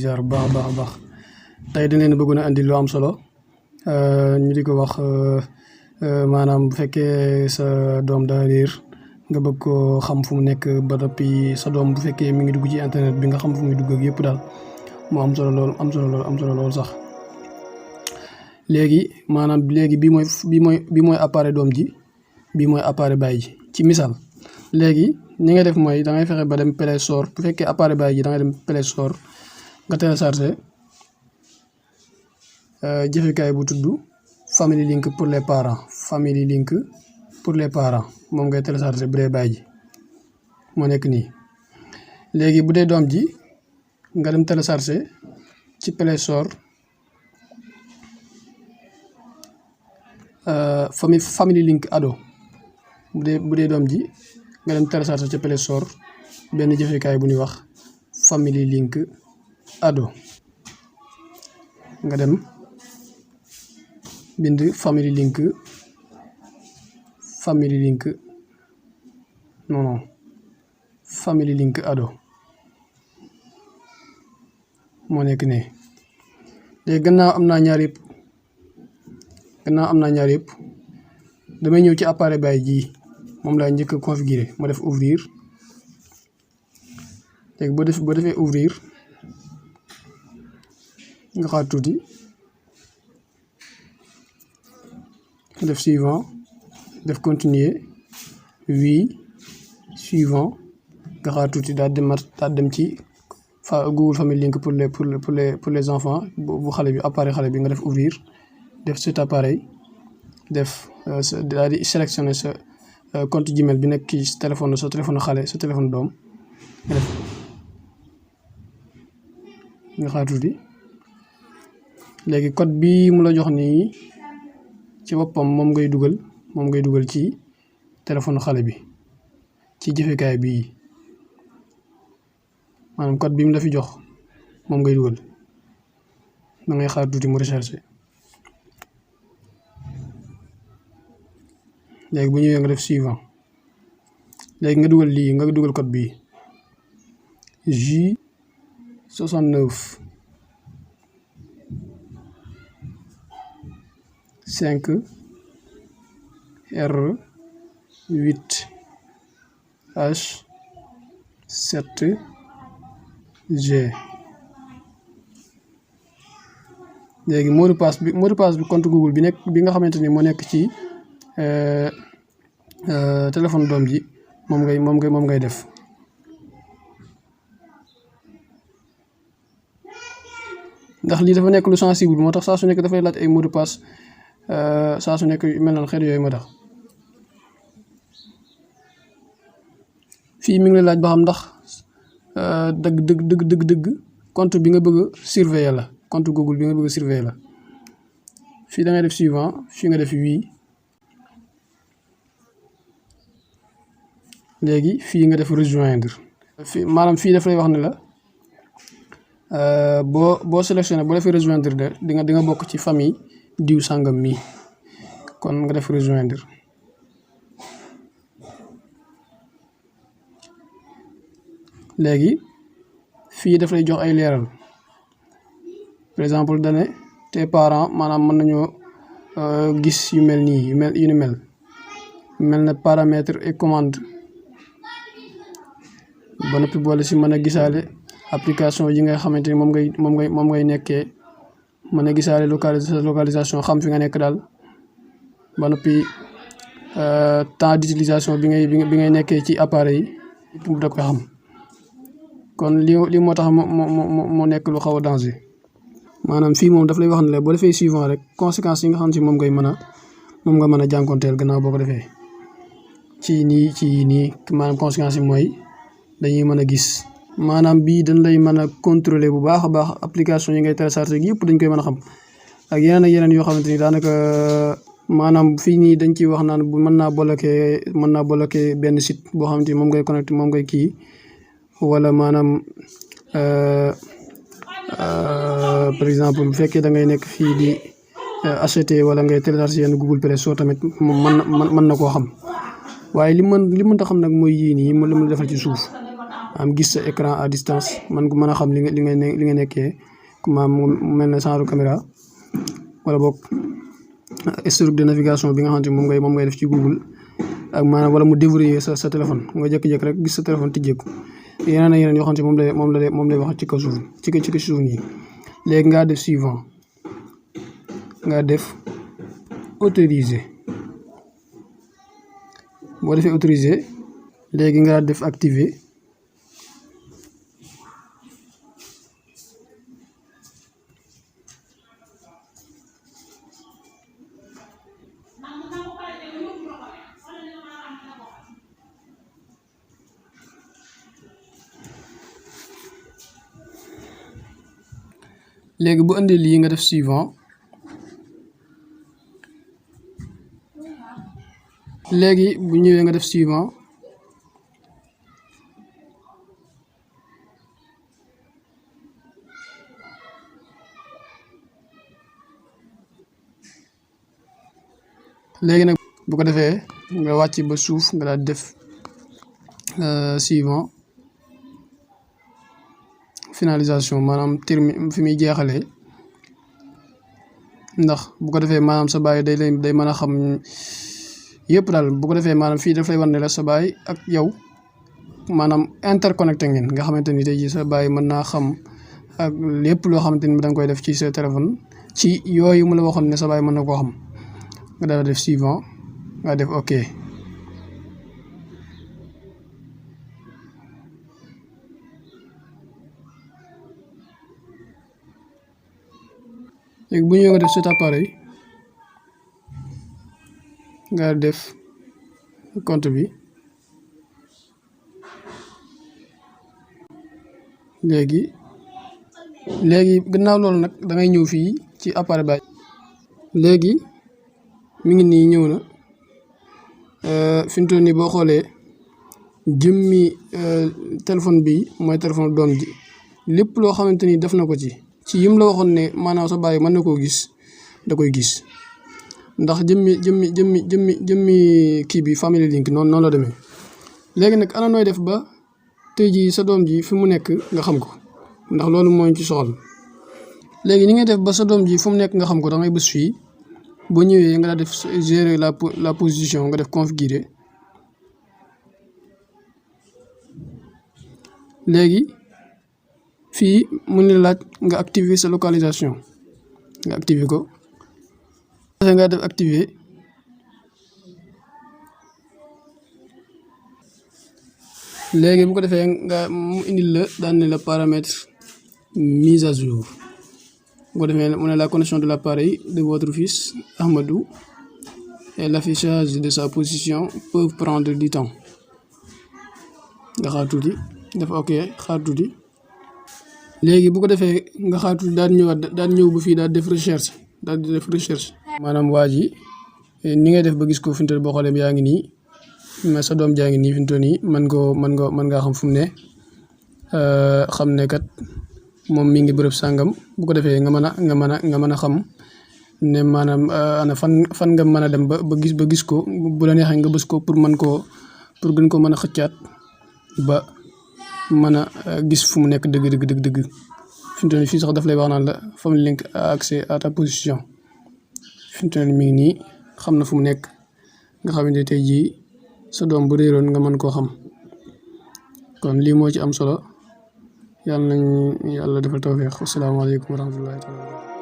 ziar bu baax a baax a baax tey dañ leen bëggoon a andi lu am solo ñu di ko wax maanaam bu fekkee sa doom daa réer nga bëgg ko xam fu mu nekk ba noppi sa doom bu fekkee mi ngi dugg ci internet bi nga xam fu muy dugg ak yëpp daal mu am solo lool am solo lool sax. léegi maanaam léegi bii mooy appareil doom ji bii mooy appareil baay ji ci misaal léegi ni nga def mooy da ngay fexe ba dem Play Store bu fekkee appareil baay ji da ngay dem Play Store nga téléchargé jëfekaay bu tudd Family Link pour les parents Family Link pour les parents moom ngay téléchargé bu dee baay ji moo nekk nii. léegi bu dee doom ji nga dem téléchargé ci Play Store Family Link ado bu dee doom ji nga dem téléchargé ci Play Store benn jëfekaay bu ñuy wax Family Link ado nga dem bind Family Link Family Link ado moo nekk nii. léegi gannaaw am naa ñaar yëpp damay ñëw ci appareil baay ji moom laa njëkk a configurer ma def ouvrir. léegi boo defee ouvrir nga xaar tuuti def suivant def continuer oui suivant nga xaar tuuti daal dem ci Google Family Link pour les enfants bu xale bi appareil xale bi nga def ouvrir def cet appareil def daal di sélectionner sa compte Gmail bi nekk ci sa téléphone xale sa téléphone doom nga def nga xaar tuuti. léegi code bi mu la jox nii ci boppam moom ngay dugal ci téléphone xale bi ci jëfekaay bii maanaam code bi mu la fi jox moom ngay dugal da ngay xaar tuuti mu recherché. léegi bu ñëwee nga def suivant léegi nga dugal code bii J69 5 R8 H7 G. léegi mot de passe bi compte Google bi nga xamante ni moo nekk ci téléphone doom ji moom ngay def. ndax lii dafa nekk lu sensible moo tax saa su nekk dafay laaj ay mot de passe saa su nekk mel na xeet yooyu moo tax. fii mi ngi lay laaj ba xam ndax dëgg compte bi nga bëgg a surveiller la compte Google bi nga bëgg a surveiller la. fii da ngay def suivant fii nga def oui. léegi fii nga def rejoindre maanaam fii daf lay wax ne la boo sélectionné boo defee rejoindre de di nga bokk ci famille diw sàngam mi kon nga def rejoindre. léegi fii daf lay jox ay leeral par exemple dane tes parents maanaam mën nañoo gis yu mel nii yu ni mel na paramètres et commande ba noppi boole si mën a gisaale application yi nga xamante ni moom ngay nekkee mën a gisaale localisation xam fi nga nekk daal ba noppi temps d'utilisation bi ngay nekkee ci appareil yi pour da koy xam. kon li moo tax moo nekk lu xaw a danger maanaam fii moom daf lay wax ne la boo defee suivant rek conséquences yi nga xam si moom nga mën a jànkonteel gannaaw boo ko defee ci nii maanaam conséquences yi mooy dañuy mën a gis maanaam bii dañ lay mën a contrôler bu baax a baax application yi ngay télécharger yëpp dañ koy mën a xam ak yeneen yoo xamante ni daanaka maanaam fii nii dañ ciy wax naan mën naa bloquer benn site boo xamante ni moom ngay connecté moom ngay kii wala maanaam par exemple bu fekkee da ngay nekk fii di acheter wala ngay télécharger yenn Google Play Store tamit moom mën na koo xam waaye li mënta xam nag mooy yii nii li mu defal ci suuf am gis sa écran à distance man ko mën a xam li nga nekkee maam mu mel ne genre caméra wala boog historique de navigation bi nga xamante ni moom ngay def ci Google ak maanaam wala mu déverrouiller sa téléphone nga jékki-jékki rek gis sa téléphone tijjeeku yeneen ak yeneen yoo xamante ni moom lay wax ci kaw suuf ci suuf nii. léegi ngaa def suivant nga def autoriser boo defee autoriser léegi nga def activer léegi bu indee lii nga def suivant léegi bu ñëwee nga def suivant léegi nag bu ko defee nga wàcc ba suuf nga daal def suivant finalisation maanaam fi muy jeexalee ndax bu ko defee maanaam sa baay day mën a xam yëpp daal bu ko defee maanaam fii daf lay wan ne la sa baay ak yow maanaam interconnecté ngeen nga xamante ni tey jii sa baay mën naa xam ak lépp loo xamante ni da nga koy def ci sa téléphone ci yooyu mu la waxoon ne sa baay mën na koo xam nga daal def suivant nga def ok. léegi bu ñëwee nga def cet appareil nga def compte bi léegi gannaaw loolu nag da ngay ñëw fii ci appareil ba léegi mi ngi nii ñëw na fi mu toll nii boo xoolee jëmmi téléphone bi mooy téléphone doom ji lépp loo xamante ni def na ko ci yim la waxoon ne maanaam sa baay mën na koo gis da koy gis ndax jëmmi kii bi family link noonu la demee. léegi nag ana nooy def ba tey jii sa doom ji fi mu nekk nga xam ko ndax loolu moo ñu ci soxal. léegi ni ngay def ba sa doom ji fu mu nekk nga xam ko da ngay bës fii boo ñëwee nga def gérer la position nga def configurer léegi fii mu ne laaj nga activer sa localisation nga activer ko nga def activer léegi bu ko defee nga mu indil la daan ne la paramètre mise à jour bu ko defee mu ne la connexion de l'appareil de votre fils Ahmadou et l'affichage de sa position peuvent prendre du temps nga xaar tuuti def ok xaar tuuti léegi bu ko defee nga xaar tuuti daal ñëw ba fii daal def recherche maanaam waa ji ni ngay def ba gis ko fi mu toll boo xoolee yaa ngi nii sa doom jaa ngi nii fi mu toll nii mën ngaa xam fu mu ne xam ne kat moom mi ngi bërëb sàngam bu ko defee nga mën a xam ne maanaam ana fan nga mën a dem ba gis ko bu la neexee nga bës ko pour gën ko mën a xëccaat ba mën a gis fu mu nekk dëgg fi mu toll nii fii sax daf lay wax naan la family link a accès à ta position fi mu toll nii mi ngi nii xam na fu mu nekk nga xamante ne tey jii sa doom bu réeroon nga mën koo xam kon lii moo ci am solo yàlla defal tawfeex asalaamaaleykum wa rahmatullahi taala